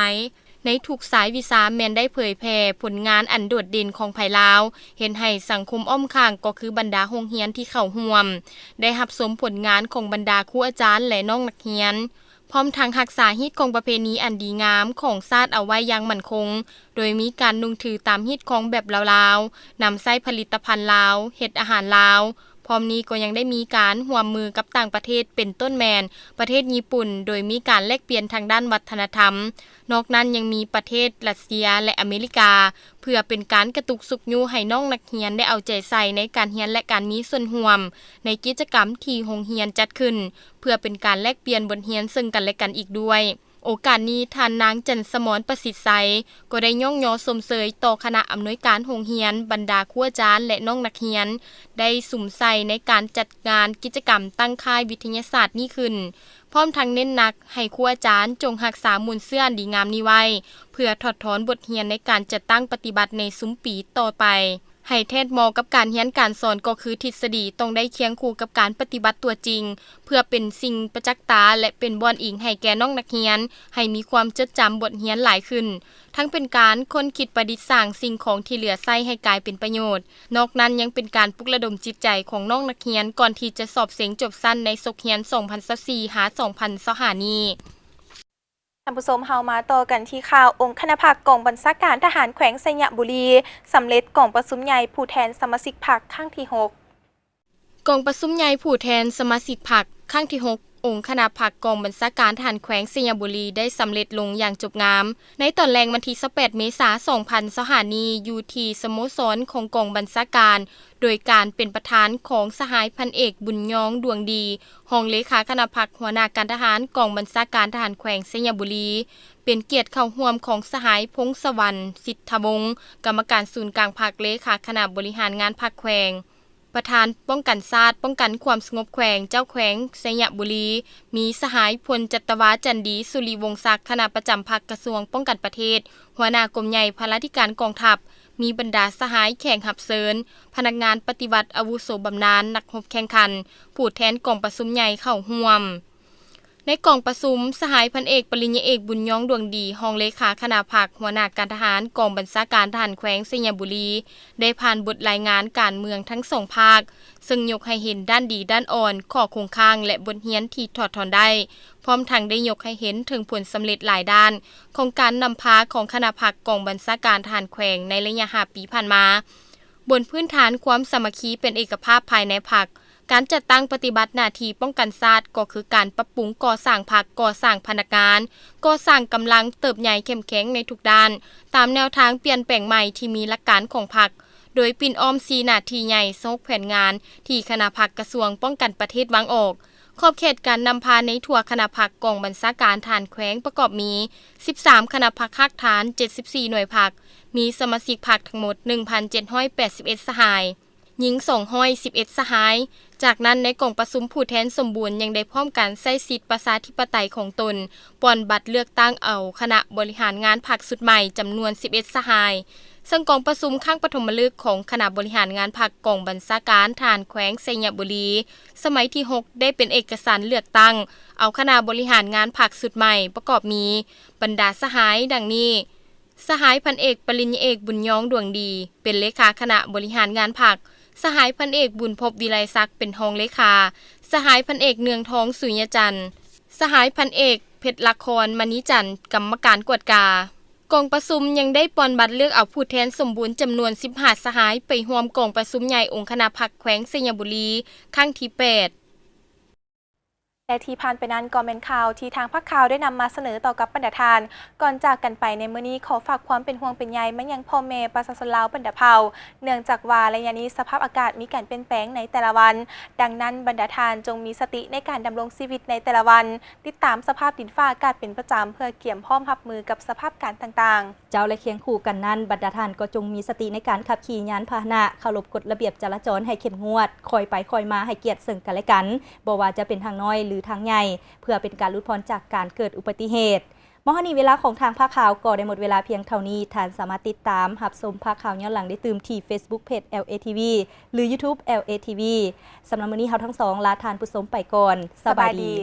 ໃນທຸກສາຍວິຊາແມ່ນໄດ້ເຜີຍແຜ່ຜົນງານອັນໂດດເດັ່ນຂອງໃຜລາວ, ເຮັດໃຫ້ສັງຄົມອ້ອມຂ້າງ ກໍຄືບັນດາໂຮງຮຽນທີ່ເຂົ້າຮ່ວມ ໄດ້ຮັບຊົມຜົນງານຂອງບັນດາຄູອາຈານ ແລະ ນ້ອງນັກຮຽນ, ພ້ອມທັງຮັກສາຮີດຄອງປະເພນີອັນດີງາມຂອງຊາດເອົາໄວ້ຢ່າງໝັ້ນຄົງ, ໂດຍມີການນຸ່ງຖືຕາມຮີດຄອງແບບລາວໆ, ນຳໃຊ້ຜະລິດຕະພັນລາວ, ເຮັດອາຫານລາວ. ພ້ອມນີ້ກໍຍັງໄດ້ມີການຮ່ວມມືກັບຕ່າງປະເທດ ເປັນຕົ້ນແມ່ນປະເທດຍີ່ປຸ່ນ, ໂດຍມີການແລກປ່ຽນທາງດ້ານວັດທະນະທຳ. ນອກນັ້ນຍັງມີປະເທດຣັດເຊຍ ແລະ ອາເມລິກາ, ເພື່ອເປັນການກະຕຸກຊຸກຍູ້ໃຫ້ນ້ອງນັກຮຽນໄດ້ເອົາໃຈໃສ່ໃນການຮຽນ ແລະ ການມີສ່ວນຮ່ວມໃນກິດຈະກຳທີ່ໂຮງຮຽນຈັດຂຶ້ນ, ເພື່ອເປັນການແລກປ່ຽນບົດຮຽນເຊິ່ງກັນ ແລະ ກັນອີກດ້ວຍ. ໂອກາດນີ້, ທ່ານນາງ ຈັນສະໝອນ ປະສິດໄຊ ກໍໄດ້ຍ້ອງຍໍຊົມເຊີຍຕໍ່ຄະນະອຳນວຍການໂຮງຮຽນ, ບັນດາຄູອາຈານ ແລະ ນ້ອງນັກຮຽນ ໄດ້ສຸມໃສ່ໃນການຈັດງານກິດຈະກຳຕັ້ງຄ້າຍວິທະຍາສາດນີ້ຂຶ້ນ, ພ້ອມທັງເນັ້ນໜັກໃຫ້ຄູອາຈານຈົ່ງຮັກສາມູນເຊື້ອອັນດີງາມນີ້ໄວ້, ເພື່ອຖອດຖອນບົດຮຽນໃນການຈັດຕັ້ງປະຕິບັດໃນຊຸມປີຕໍ່ໄປ ໃຫ້ແທດເໝາະກັບການຮຽນການສອນ, ກໍຄືທິດສະດີຕ້ອງໄດ້ຄຽງຄູ່ກັບການປະຕິບັດຕົວຈິງ, ເພື່ອເປັນສິ່ງປະຈັກຕາ ແລະ ເປັນບ່ອນອີງໃຫ້ແກ່ນ້ອງນັກຮຽນ, ໃຫ້ມີຄວາມຈົດຈຳບົດຮຽນຫຼາຍຂຶ້ນ, ທັງເປັນການຄົ້ນຄິດປະດິດສ້າງສິ່ງຂອງທີ່ເຫຼືອໃຊ້ໃຫ້ກາຍເປັນປະໂຫຍດ. ນອກນັ້ນຍັງເປັນການປຸກລະດົມຈິດໃຈຂອງນ້ອງນັກຮຽນ ກ່ອນທີ່ຈະສອບເສັງຈົບຊັ້ນໃນສົກຮຽນສອງພັນຊາວສີ່ ຫາ ສອງພັນຊາວຫ້າ ນີ້. ທ່ານຜູ້ຊົມ, ເຮົາມາຕໍ່ກັນທີ່ຂ່າວ. ອົງຄະນະພັກກອງບັນຊາການທະຫານແຂວງໄຊຍະບູລີ ສຳເລັດກອງປະຊຸມໃຫຍ່ຜູ້ແທນສະມາຊິກພັກຄັ້ງທີຫົກ. ກອງປະຊຸມໃຫຍ່ຜູ້ແທນສະມາຊິກພັກຄັ້ງທີຫົກ ອົງຄະນະພັກກອງບັນຊາການທະຫານແຂວງໄຊຍະບູລີ ໄດ້ສຳເລັດລົງຢ່າງຈົບງາມ. ໃນຕອນແລງວັນທີຊາວແປດ ເມສາ ສອງພັນຊາວຫ້າ ນີ້, ຢູ່ທີ່ສະໂມສອນຂອງກອງບັນຊາການ, ໂດຍການເປັນປະທານຂອງສະຫາຍພັນເອກ ບຸນຍອງ ດວງດີ, ຮອງເລຂາຄະນະພັກ, ຫົວໜ້າການທະຫານກອງບັນຊາການທະຫານແຂວງໄຊຍະບູລີ, ເປັນກຽດເຂົ້າຮ່ວມຂອງສະຫາຍ ພົງສະຫວັນ ສິດທະວົງ, ກຳມະການສູນກາງພັກ, ເລຂາຄະນະບໍລິຫານງານພັກແຂວງ, ປະທານປ້ອງກັນຊາດ, ປ້ອງກັນຄວາມສະຫງົບແຂວງ, ເຈົ້າແຂວງໄຊຍະບູລີ, ມີສະຫາຍ ພົນຈັດຕະວາ ຈັນດີ ສຸລິວົງສັກ, ຄະນະປະຈຳພັກກະຊວງປ້ອງກັນປະເທດ, ຫົວໜ້າກົມໃຫຍ່ພະລາທິການກອງທັບ, ມີບັນດາສະຫາຍແຂກຮັບເຊີນ, ພະນັກງານປະຕິບັດອາວຸໂສບຳນານ, ນັກຮົບແຂ່ງຂັນ, ຜູ້ແທນກອງປະຊຸມໃຫຍ່ເຂົ້າຮ່ວມ. ໃນກອງປະຊຸມ, ສະຫາຍພັນເອກ ປະລິນຍາເອກ ບຸນຍອງ ດວງດີ, ຮອງເລຂາຄະນະພັກ, ຫົວໜ້າການທະຫານກອງບັນຊາການທະຫານແຂວງໄຊຍະບູລີ, ໄດ້ຜ່ານບົດລາຍງານການເມືອງທັງສອງພາກ, ເຊິ່ງຍົກໃຫ້ເຫັນດ້ານດີ, ດ້ານອ່ອນ, ຂໍ້ຄົງຄ້າງ ແລະ ບົດຮຽນທີ່ຖອດຖອນໄດ້, ພ້ອມທັງໄດ້ຍົກໃຫ້ເຫັນເຖິງຜົນສຳເລັດຫຼາຍດ້ານຂອງການນຳພາຂອງຄະນະພັກກອງບັນຊາການທະຫານແຂວງໃນໄລຍະຫ້າປີຜ່ານມາ, ບົນພື້ນຖານຄວາມສາມັກຄີເປັນເອກະພາບພາຍໃນພັກ, ການຈັດຕັ້ງປະຕິບັດໜ້າທີ່ປ້ອງກັນຊາດ ກໍຄືການປັບປຸງກໍ່ສ້າງພັກ, ກໍ່ສ້າງພະນັກງານ, ກໍ່ສ້າງກຳລັງເຕີບໃຫຍ່ເຂັ້ມແຂງໃນທຸກດ້ານ, ຕາມແນວທາງປ່ຽນແປງໃໝ່ທີ່ມີຫຼັກການຂອງພັກ, ໂດຍປິ່ນອ້ອມສີ່ໜ້າທີ່ໃຫຍ່ ຊາວຫົກແຜນງານ ທີ່ຄະນະພັກກະຊວງປ້ອງກັນປະເທດວາງອອກ. ຂອບເຂດການນຳພາໃນທົ່ວຄະນະພັກກອງບັນຊາການທະຫານແຂວງປະກອບມີ ສິບສາມຄະນະພັກຮາກຖານ, ເຈັດສິບສີ່ໜ່ວຍພັກ, ມີສະມາຊິກພັກທັງໝົດ ໜຶ່ງພັນເຈັດຮ້ອຍແປດສິບເອັດສະຫາຍ. ຍິງສອງຮ້ອຍສິບເອັດສະຫາຍ. ຈາກນັ້ນໃນກອງປະຊຸມຜູ້ແທນສົມບູນຍັງໄດ້ພ້ອມກັນໃຊ້ສິດປະຊາທິປະໄຕຂອງຕົນ ປ່ອນບັດເລືອກຕັ້ງເອົາຄະນະບໍລິຫານງານພັກຊຸດໃໝ່ຈຳນວນສິບເອັດສະຫາຍ, ເຊິ່ງກອງປະຊຸມຄັ້ງປະຖົມມະລຶກຂອງຄະນະບໍລິຫານງານພັກກອງບັນຊາການທະຫານແຂວງໄຊຍະບູລີ ສະໄໝທີຫົກ ໄດ້ເປັນເອກະສານເລືອກຕັ້ງເອົາຄະນະບໍລິຫານງານພັກຊຸດໃໝ່ ປະກອບມີບັນດາສະຫາຍດັ່ງນີ້: ສະຫາຍພັນເອກ ປະລິນຍາເອກ ບຸນຍອງ ດວງດີ ເປັນເລຂາຄະນະບໍລິຫານງານພັກ, ສະຫາຍພັນເອກ ບຸນພົບ ວິໄລສັກ ເປັນຮອງເລຂາ, ສະຫາຍພັນເອກ ເນືອງທອງ ສຸຍຍະຈັນ, ສະຫາຍພັນເອກ ເພັດລະຄອນ ມະນີຈັນ ກຳມະການກວດກາ. ກອງປະຊຸມຍັງໄດ້ປ່ອນບັດເລືອກເອົາຜູ້ແທນສົມບູນຈຳນວນສິບຫ້າສະຫາຍ ໄປຮ່ວມກອງປະຊຸມໃຫຍ່ອົງຄະນະພັກແຂວງໄຊຍະບູລີ ຄັ້ງທີແປດ. ແລະທີ່ຜ່ານໄປນັ້ນກໍແມ່ນຂ່າວທີ່ທາງພາກຂ່າວໄດ້ນຳມາສະເໜີຕໍ່ກັບບັນດາທ່ານ. ກ່ອນຈາກກັນໄປໃນມື້ນີ້ ຂໍຝາກຄວາມເປັນຫ່ວງເປັນໃຍມາຍັງພໍ່ແມ່ປະຊາຊົນລາວບັນດາເຜົ່າ, ເນື່ອງຈາກວ່າໄລຍະນີ້ສະພາບອາກາດມີການປ່ຽນແປງໃນແຕ່ລະວັນ, ດັ່ງນັ້ນບັນດາທ່ານຈົ່ງມີສະຕິໃນການດຳລົງຊີວິດໃນແຕ່ລະວັນ, ຕິດຕາມສະພາບດິນຟ້າອາກາດເປັນປະຈຳ ເພື່ອກຽມພ້ອມຮັບມືກັບສະພາບການຕ່າງໆ. ເຈົ້າ ແລະຄຽງຄູ່ກັນນັ້ນ ບັນດາທ່ານກໍຈົ່ງມີສະຕິໃນການຂັບຂີ່ຍານພາຫະນະ, ເຄົາລົບກົດລະບຽບຈະລາຈອນໃຫ້ເຂັ້ມງວດ, ຄ່ອຍໄປຄ່ອຍມາໃຫ້ກຽດເຊິ່ງກັນແລະກັນ, ບໍ່ວ່າຈະເປັນທາງນ້ອຍ ຫຼື ທາງໃຫຍ່ ເພື່ອເປັນການຫຼຸດຜ່ອນຈາກການເກີດອຸບັດຕິເຫດ. ມາຮອດນີ້ເວລາຂອງທາງພາກຂ່າວກໍໄດ້ໝົດເວລາພຽງເທົ່ານີ້. ທ່ານສາມາດຕິດຕາມຮັບຊົມພາກຂ່າວຍ້ອນຫຼັງໄດ້ຕື່ມທີ່ Facebook Page ແອລ ເອ ທີ ວີ ຫຼື YouTube ແອລ ເອ ທີ ວີ. ສຳລັບມື້ນີ້ເຮົາທັງສອງລາທ່ານຜູ້ຊົມໄປກ່ອນ. ສະບາຍດີ.